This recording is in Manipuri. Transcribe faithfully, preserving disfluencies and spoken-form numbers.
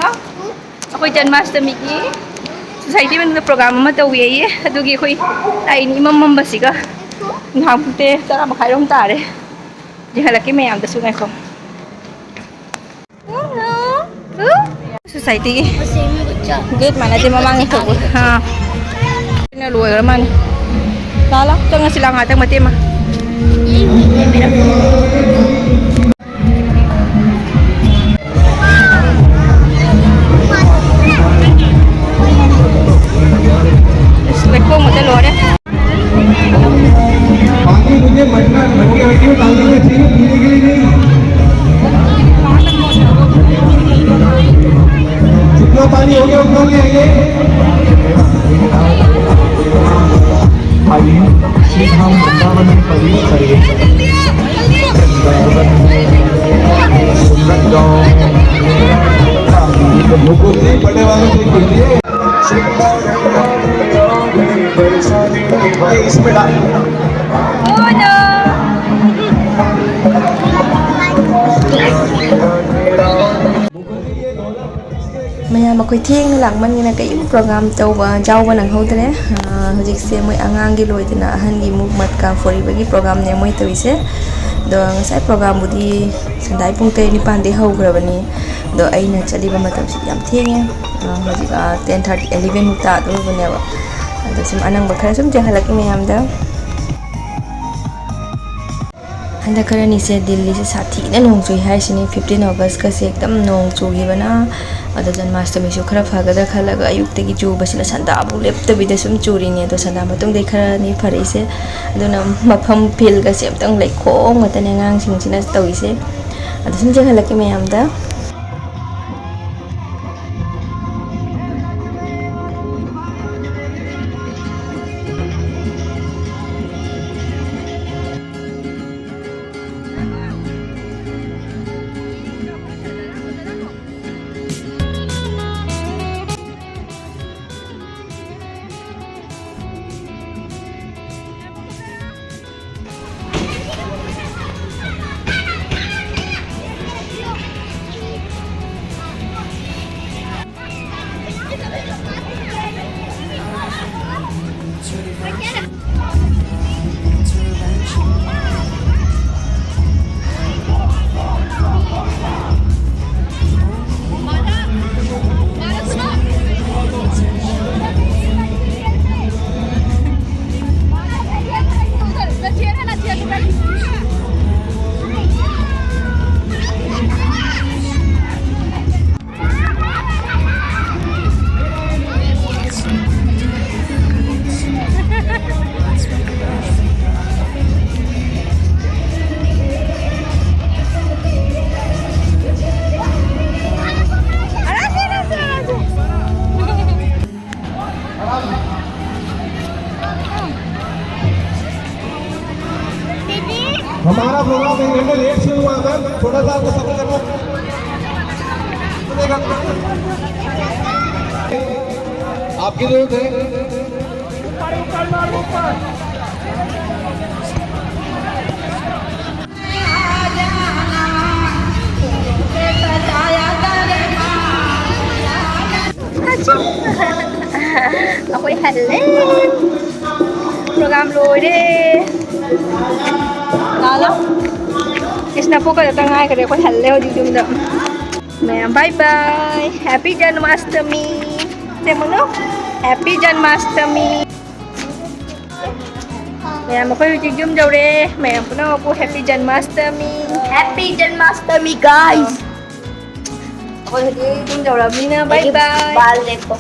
ꯑꯩꯈꯣꯏ ꯖꯟꯃꯥꯁꯇꯃꯤꯒꯤ ꯁꯣꯁꯥꯏꯇꯤ ꯃꯅꯨꯡꯗ ꯄ꯭ꯔꯣꯒ꯭ꯔꯥꯝ ꯑꯃ ꯇꯧꯋꯦꯌꯦ, ꯑꯗꯨꯒꯤ ꯑꯩꯈꯣꯏ ꯂꯥꯛꯏꯅꯤ ꯏꯃꯝ ꯃꯝꯕꯁꯤꯒ꯫ ꯅꯍꯥꯟ ꯄꯨꯡ ꯇꯔꯦꯠ, ꯇꯔꯥ ꯃꯈꯥꯏꯔꯣꯝ ꯇꯥꯔꯦ꯫ ꯌꯦꯡꯍꯜꯂꯛꯀꯦ ꯃꯌꯥꯝꯗꯁꯨ, ꯉꯥꯏꯈꯣ꯫ ꯁꯣꯁꯥꯏꯇꯤꯒꯤ ꯒꯦꯠ ꯃꯥꯟꯅꯗꯦ, ꯃꯃꯥꯡꯗ ꯇꯧꯕ꯫ ꯑꯥ꯫ ꯁꯤꯅ ꯂꯣꯏꯈ꯭ꯔ ꯃꯥꯜꯂꯦ꯫ ꯂꯥ ꯂꯥ, ꯆꯪꯉꯁꯤ ꯂꯥ, ꯉꯥꯛꯇꯪ ꯃꯇꯦꯛ ꯑꯃ꯫ ꯑꯁ, ꯂꯩꯈꯣꯝ ꯉꯥꯛꯇ ꯂꯣꯏꯔꯦ꯫ पानी मुझे मटका, मटके वटके में डालने में चाहिए, पीने के लिए नहीं। जितना पानी हो गया, उतना ले आइए। आइए, सीधा वृंदावन में प्रवेश करिए। वृंदावन में सुंदर गाँव। मुकुंद जी, बड़े वालों से कीजिए। ꯃꯌꯥꯝ ꯑꯩꯈꯣꯏ ꯊꯦꯡꯅ ꯂꯥꯛꯃꯟꯗꯅ ꯀꯔꯤꯝ ꯄ꯭ꯔꯣꯒ꯭ꯔꯥꯝ ꯇꯧꯕ ꯌꯥꯎꯕ ꯅꯪꯍꯧꯗ꯭ꯔꯦ꯫ ꯑꯥ, ꯍꯧꯖꯤꯛꯁꯦ ꯃꯣꯏ ꯑꯉꯥꯡꯒꯤ ꯂꯣꯏꯗꯅ ꯑꯍꯟꯒꯤ ꯃꯨꯛ ꯃꯠꯀ ꯐꯣꯔꯤꯕꯒꯤ ꯄ꯭ꯔꯣꯒ꯭ꯔꯥꯝꯅꯦ ꯃꯣꯏ ꯇꯧꯔꯤꯁꯦ꯫ ꯑꯗꯣ ꯉꯁꯥꯏ ꯄ꯭ꯔꯣꯒ꯭ꯔꯥꯝꯕꯨꯗꯤ ꯁꯟꯗꯥꯏ ꯄꯨꯡ ꯇꯔꯦꯠ ꯅꯤꯄꯥꯟꯗꯩ ꯍꯧꯈ꯭ꯔꯕꯅꯤ꯫ ꯑꯗꯣ ꯑꯩꯅ ꯆꯠꯂꯤꯕ ꯃꯇꯝꯁꯤ ꯌꯥꯝ ꯊꯦꯡꯉꯦ꯫ ꯑ, ꯍꯧꯖꯤꯛ, ꯑ, ten thirty, eleven ꯃꯨꯛ ꯇꯥꯗꯧꯔꯕꯅꯦꯕ꯫ ꯑꯗꯣ ꯁꯨꯝ ꯑꯅꯪꯕ ꯈꯔ ꯁꯨꯝ ꯆꯦꯟꯍꯜꯂꯛꯀꯦ ꯃꯌꯥꯝꯗ꯫ ꯍꯟꯗꯛ ꯈꯔꯅꯤꯁꯦ ꯗꯤꯜꯂꯤꯁꯦ ꯁꯥꯊꯤꯅ ꯅꯣꯡ ꯆꯨꯏ ꯍꯥꯏꯁꯤꯅꯤ꯫ Fifteen Augustꯀꯁꯦ ꯍꯦꯛꯇ ꯅꯣꯡ ꯆꯨꯈꯤꯕꯅ꯫ ꯑꯗꯣ ꯖꯟꯃꯥꯁꯇꯃꯤꯁꯨ ꯈꯔ ꯐꯒꯗ꯭ꯔꯥ ꯈꯜꯂꯒ ꯑꯌꯨꯛꯇꯒꯤ ꯆꯨꯕꯁꯤꯅ ꯁꯟꯗꯥꯕꯨ ꯂꯦꯞꯇꯕꯤꯗ ꯁꯨꯝ ꯆꯨꯔꯤꯅꯦ꯫ ꯑꯗꯣ ꯁꯟꯗꯥ ꯃꯇꯨꯡꯗꯩ ꯈꯔꯅꯤ ꯐꯔꯛꯏꯁꯦ꯫ ꯑꯗꯨꯅ ꯃꯐꯝ ꯐꯤꯜꯒꯁꯦ ꯑꯝꯇꯪ ꯂꯩꯈꯣꯝ ꯉꯥꯛꯇꯅꯦ ꯑꯉꯥꯡꯁꯤꯡꯁꯤꯅ ꯇꯧꯔꯤꯁꯦ꯫ ꯑꯗꯣ ꯁꯨꯝ ꯆꯦꯟꯍꯜꯂꯛꯀꯦ ꯃꯌꯥꯝꯗ꯫ हमारा प्रोग्राम एक घंटे लेट शुरू हुआ, मैम, थोड़ा सा आपको सब्र करना। आपकी जरूरत है। ꯑꯩꯈꯣꯏ ꯍꯜꯂꯦ꯫ ꯄ꯭ꯔꯣꯒ꯭ꯔꯥꯝ ꯂꯣꯏꯔꯦ꯫ ꯂꯥꯛꯑꯣ꯫ ꯀ꯭ꯔꯤꯁꯅ ꯄꯣꯛꯀꯗꯕꯇ ꯉꯥꯏꯈꯔꯦ꯫ ꯑꯩꯈꯣꯏ ꯍꯜꯂꯦ ꯍꯧꯖꯤꯛ ꯌꯨꯝꯗ꯫ ꯃꯌꯥꯝ bye bye, happy Janmashtami꯫ ꯁꯦ ꯃꯨꯅꯨ, happy Janmashtami꯫ ꯃꯌꯥꯝ ꯑꯩꯈꯣꯏ ꯍꯧꯖꯤꯛ ꯌꯨꯝ ꯌꯧꯔꯦ꯫ ꯃꯌꯥꯝ ꯄꯨꯝꯅꯃꯛꯄꯨ happy Janmashtami꯫ Happy Janmashtami, guys. ꯑꯩꯈꯣꯏ ꯍꯧꯖꯤꯛ ꯌꯨꯝ ꯌꯧꯔꯕꯅꯤꯅ bye bye꯫ ꯕꯥꯜ ꯂꯦꯞꯄꯣ꯫